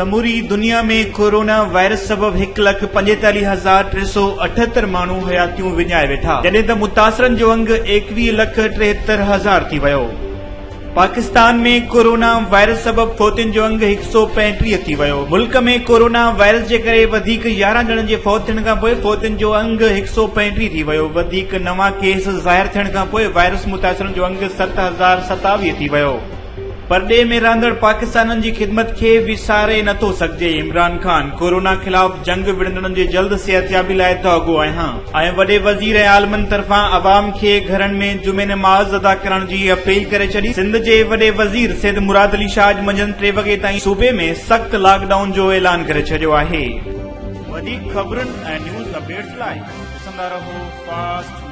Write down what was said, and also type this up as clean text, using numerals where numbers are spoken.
سموري دنيا ۾ corona virus سبب هڪ لک 45378 ماڻهو حياتيون وڃائي ويٺا، جڏهن ته متاثرن جو انگ 21 لک 73 هزار ٿي ويو. پاڪستان ۾ ڪورونا وائرس سبب فوتين جو انگ 135 ٿي ويو. ملڪ ۾ ڪورونا وائرس جي ڪري وڌيڪ 11 ڄڻن جي فوت ٿيڻ کانپوء فوتين جو انگ 135 ٿي ويو. وڌيڪ نوان ڪيس ظاهر ٿيڻ کانپوء وائرس متاثرن جو انگ 7027 ٿي ويو. پرڏيهه ۾ رهندڙ پاڪستانين جي خدمت کي وساري نٿو سگهجي، عمران خان، ڪورونا خلاف جنگ وڙهندڙن جي جلد صحتيابي لاء دعاگو آهيان ۽ وڏي وزير ۽ عالمن طرفان عوام کي گهرن ۾ جمعي نماز ادا ڪرڻ جي اپيل ڪري ڇڏي، سنڌ جي وڏي وزير سيد مراد علي شاهه اڄ منجهند ٽي وڳي تائين صوبي ۾ سخت لاڪ ڊائون جو اعلان ڪري ڇڏيو آهي. وڌيڪ خبرن ۽ نيوز اپڊيٽس لاء ڏسندا رهو فاسٽ.